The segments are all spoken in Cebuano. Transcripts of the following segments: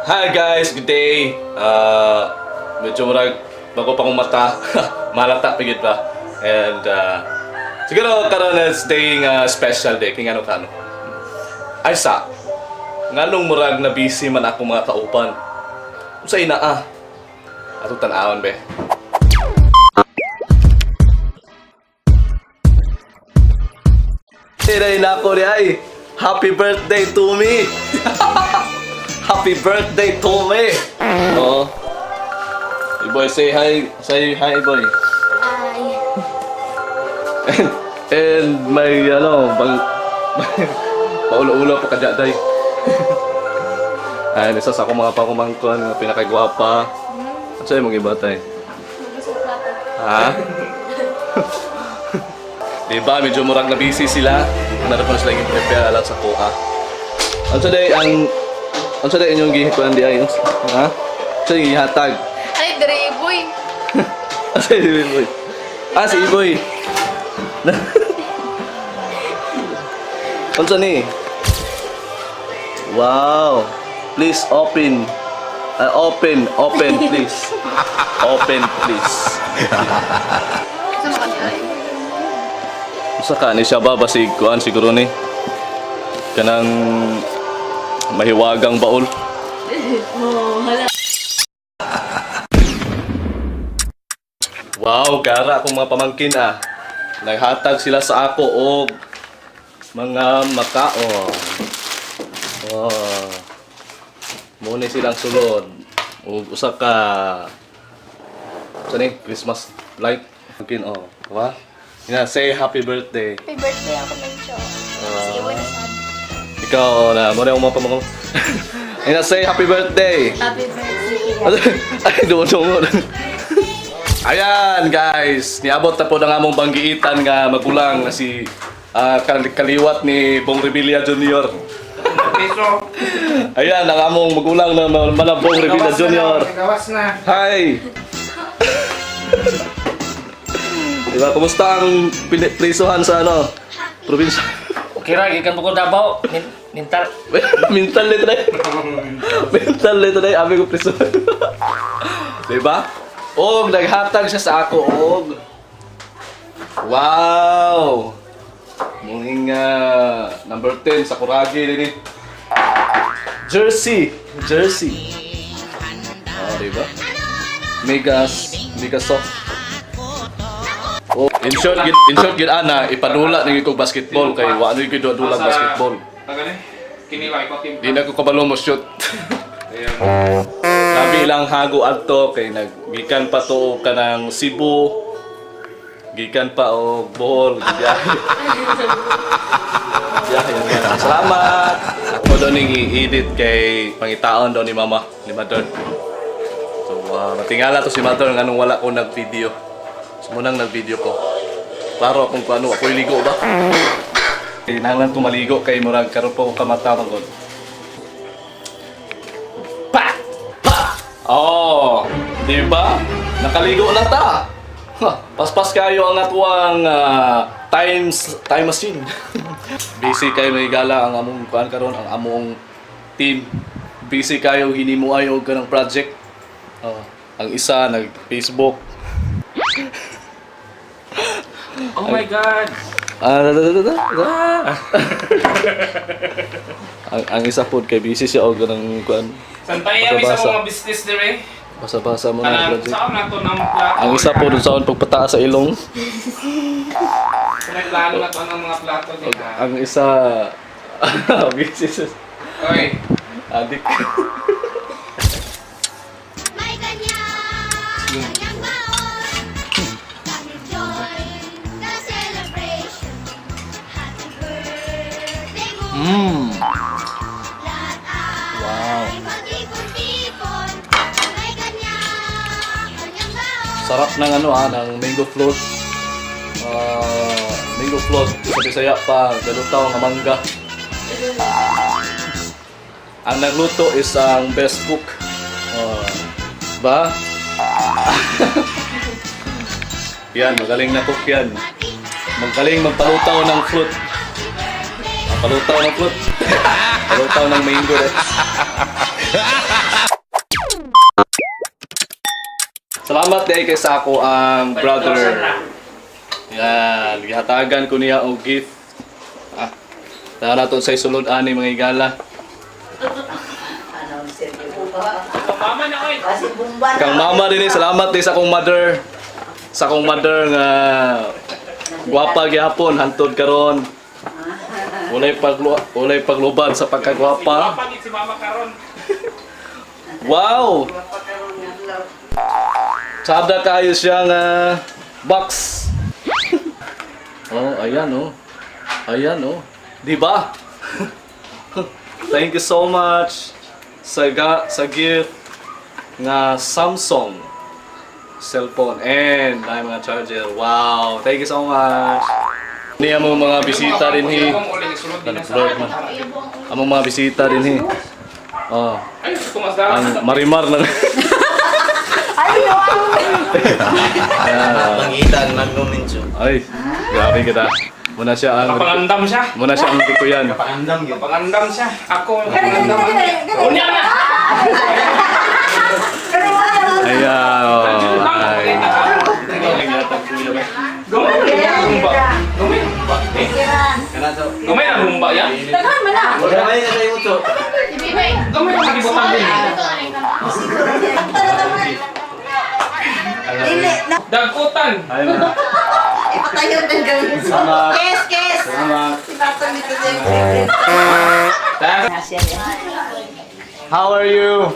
Hi guys, good day. Medyo murag bago pa kong mata. Malata pigid pa. And siguro karon is day nga special day kay ngano kano. Ay sa nganong murag na busy man ako mga kauban. Unsay naa? Ato tan-awon be. Tinay na ako ni ay. Happy birthday to me. Happy birthday to me. Oo. Boy, say hi. Say hi, boy. Ay. And may ano, bang paulo-ulo pa kadya day. Ay, isa sa akong mga pangumangkon, nga pinakagwapa. Ano sa'yo mong ibatay? Magasok plato. Ha? Diba, medyo murag na busy sila. Meron pa sila yung prepare lang sa kuha. Ano sa day ang ano sa day inyong gihikuan di ay? Ha? Sa yung gihatag? Ay, dire boy. Ah, si Iboy. Ah, si Iboy. Unsa ni? Wow. Please open. Open, open please. Open please. Sa mga ay. Usa ka ni siya ba basig kuan siguro ni. Kanang mahiwagang baol. Oh, hala. Wow, gara akong mga pamangkin ah. Naghatag sila sa ako og mga makaon. Oh. Muna silang sulod. Og usa ka sa ni Christmas light. Pamangkin oh. Wa? Ina say happy birthday. Happy birthday ako, Mencho. Si Iwan na sad. Ikaw na mo na akong mga pamangkin. Ina say happy birthday. Happy birthday. Ay, dumo-dumo. Ayan, guys. Niabot na po ng among banggiitan nga magulang na si kaliwat ni Bong Revilla Jr. Piso. Ayan, ang among magulang na mana Bong Revilla Jr. Gawas na. Hi! Diba, kumusta ang prisuhan sa ano? Probinsya? Okay ra, gikan po ko Davao. Mental. Mental na today. Mental na today. Abi ko prisuhan. Diba? Og, naghatag siya sa ako, og. Wow! Muning number 10 sa Kuragi din eh. Jersey! Jersey! Oh, diba? Mega, mega soft. Oh, in short, gid ana, ipanula na ko basketball kay wa na gyud dulang basketball. Taga ni. Kini lang ikaw team. Di na ko kabalo mo shoot. Ayan. Labi lang hago adto kay naggikan pa to og kanang Cebu. Gikan pa og Bohol, gibiyahe. Biyahe yan. Salamat. Ako daw ning i-edit kay pangitaon daw ni Mama, ni Mother. So, matingala to si Mother nganong wala ko nag-video. So, munang nag-video ko. Klaro akong kung ano, ako'y ligo ba? Kinahanglan ko maligo kay murag karon pa ko kamata man gud. Pa! Pa! Oh, di ba? Nakaligo na ta. Ha, paspas kayo ang atuang time machine. Busy kayo may gala ang among kuan karon ang among team. Busy kayo hinimuay og kanang project. Oh, ang isa nag Facebook. Oh my God. Ah, da, da, da, da, da. Ang isa pod kay busy siya og kanang kuan. Santay mi sa Basa-basa. mga business dire. Basa-basa mo na ang Kanang project. saan na to ng plato. Ang isa po dun sa pagpataas sa ilong. Sa may plano na to ng mga plato di ha. Ang isa busy sa Oy. adik. May kanya, kanyang baon. Kami join the celebration. Happy birthday mo. Lahat ay mag-ipon-ipon. May kanya, kanyang baon. Sarap ng ano ng mango float. Ah, mango float sa Bisaya pa galutaw nga mangga. Ang nagluto is ang best cook. Ah, ba? Yan, magaling na cook yan. Magaling magpalutaw ng fruit. Palutaw ng fruit. Palutaw ng mango eh. Salamat diay kay sa ako ang brother. Yan, gihatagan ko niya og gift. Ah. Tara nato sa sulod ani, mga higala. Ano, seryo. Mama na oy. Kasi bumba na. Kang mama din eh, salamat din sa akong mother. Sa akong mother nga gwapa gihapon hantod karon. Walay paglubad sa pagkagwapa. Papa gid si mama karon. Wow! Pagkaroon nga love. Sada kayo siya nga box. Oh, ayan oh. Ayan oh. Di ba? Thank you so much sa gift nga Samsung cellphone and ay mga charger. Wow, thank you so much. Niya mo mga bisita din hi. Lord man. Among mga bisita din hi. Oh, Ay, tumas na. ang Marimar na. Ay, wow! Mangitan man no minso. Ay, grabe kita. Muna siya ang Kapangandam siya. Muna siya ang tikuyan. Paandam yun. Kapangandam siya. Ako Gani, gani, kapangandam. gani, gani. Unya na. Gani, gani. Ayan. Oh, ay. Gumay na humba. Gumay na humba. Eh, gumay na humba yan. Daghan man na. Wala ba yung tayo ito? Gumay na magibutan din. Dili na. Dagkutan. Ay, mga. Ipatayo ng gawin. Salamat. Kes, kes. Salamat. Sinatang dito sa yung How are you?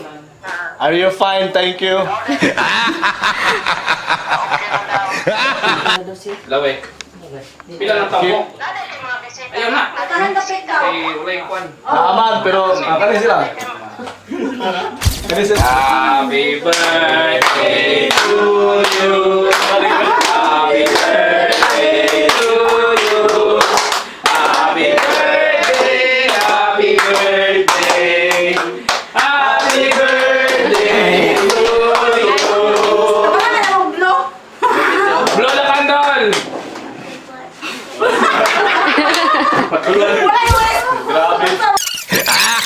Are you fine? Thank you. Lawe. Pila na tawo? Ayaw na. Kay walay kwan. Naaman, pero kani sila. Kani sila. Happy birthday to you. Happy birthday to you. Happy birthday, happy birthday. Happy birthday to you. Wala na akong blow. Blow the candle! Wala, wala. Grabe.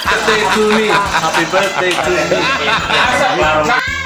Birthday to me. Happy birthday to me. Asa?